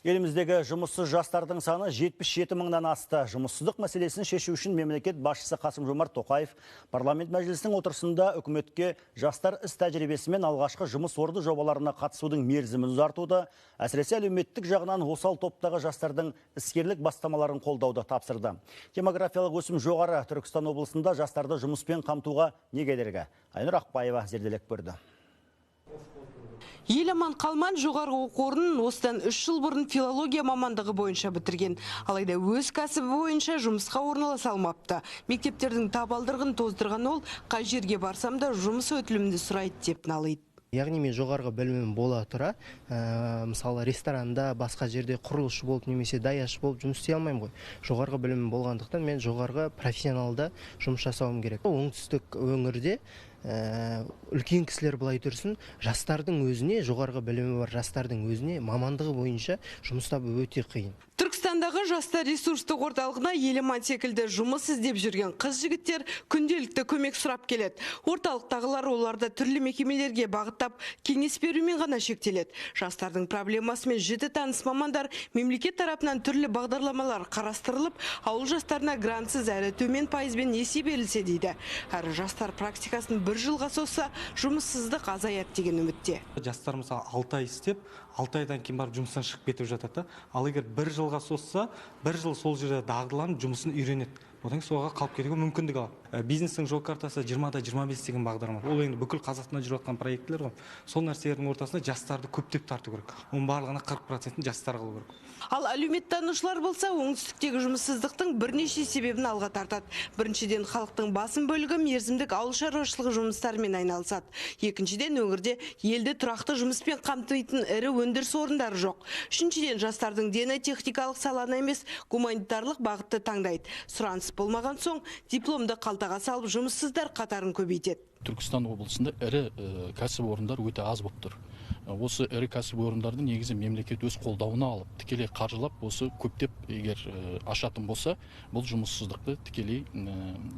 Еліміздегі жұмыссыз жастардың саны 77 мыңнан асты. Жұмыссыздық мәселесін шешу үшін мемлекет басшысы Қасым-Жомарт Тоқаев парламент мәжілісінің отырысында үкіметке жастар іс тәжірибесімен алғашқы жұмыс орны жобаларына қатысудың мерзімін ұзартуды, әсіресе әлеуметтік жағынан осал топтағы жастардың іскерлік бастамаларын қолдауды тапсырды. Демографиялық өсім жоғары Түркістан облысында жастарды жұмыспен қамтуға не кедергі? Айнұр Ақбаева зерделеп көрді. Еламан Қалман жоғарғы оқу орнын осыдан 3 жыл бұрын филология мамандығы бойынша бітірген. Алайда өз кәсібі бойынша жұмысқа орналаса алмапты. Мектептердің табалдырығын тоздырған ол, қай жерге барсам да жұмыс өтілімді сұрайды деп налиды. Яғни мен жоғарғы білімім бола тұра, мысалы ресторанда, басқа жерде құрылысшы болып немесе даяшы болып жұмыс істей алмаймын ғой. Жоғарғы білімім болғандықтан мен жоғарғы профессионалда жұмыс жасауым керек. Оңтүстік өңірде үлкен кісілер былай тұрсын, жастардың өзіне, жоғарғы білімі бар жастардың өзіне мамандығы бойынша жұмыс табу өте қиын. Түркістандағы жастар ресурстық орталығына Еламан секілді жұмыс іздеп жүрген қыз жігіттер күнделікті көмек сұрап келеді. Орталықтағылар оларды түрлі мекемелерге бағыттап кеңес берумен ғана шектеледі. Жастардың проблемасымен жіті таныс мамандар мемлекет тарапынан түрлі бағдарламалар қарастырылып, ауыл жастарына грантсыз әрі төмен пайызбен несие берілсе дейді. Әрі жастар практикасын бір жылға созса, жұмыссыздық азаяды деген үмітте. Жастар мысалы 6 ай істеп, 6 айдан кейін барып жұмыстан шығып кетіп жатады. Ал егер бір жылға созса, бір жыл сол жерде дағдыланып жұмысын үйренеді. Одан кейін солға қалып кетуге мүмкіндік алады. Бизнестің жол картасы 20-25 деген бағдарлама. Ол енді бүкіл Қазақстанда жүріп жатқан проектілер ғой. Сол нәрселердің ортасында жастарды көптеп тарту керек. Оның барлығына 40% жастар қылу керек. Ал әлеуметтанушылар болса, оңтүстіктегі жұмыссыздықтың бірнеше себебін алға тартады. Біріншіден, халықтың басым бөлігі мерзімдік ауыл шаруашылығы жұмыстарымен айналысады. Екіншіден, өңірде елді тұрақты жұмыспен қамтитын ірі өндіріс орындары жоқ. Үшіншіден, жастардың дені техникалық саланы емес, гуманитарлық бағытты таңдайды. Сұраныс болмаған соң дипломды қалтаға салып жұмыссыздар қатарын көбейтеді. Түркістан облысында ірі кәсіпорындар өте аз болып тұр. Осы ірі кәсіпорындарды негізі мемлекет өз қолдауына алып, тікелей қаржылап, осы көптеп егер ашатын болса, бұл жұмыссыздықты тікелей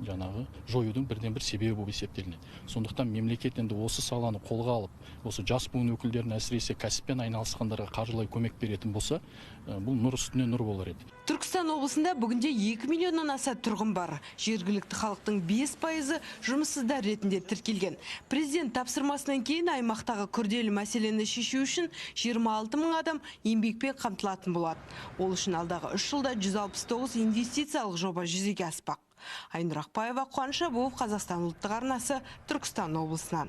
жаңағы жоюдың бірден бір себебі болып есептелінеді. Сондықтан мемлекет енді осы саланы қолға алып, осы жас буын өкілдерін әсіресе кәсіппен айналысқандарға қаржылай көмек беретін болса, бұл нұр үстіне нұр болар еді. Түркістан облысында бүгінде 2 миллионнан аса тұрғын бар. Жергілікті халықтың 5% жұмыссыздар ретінде тіркелген. Президент тапсырмасынан кейін аймақтағы күрделі мәселені шешу үшін 26 мың адам еңбекпен қамтылатын болады. Ол үшін алдағы 3 жылда 169 инвестициялық жоба жүзеге аспақ. Айнұр Ақбаева, Қуаныш Абуов, Қазақстан ұлттық арнасы, Түркістан облысынан.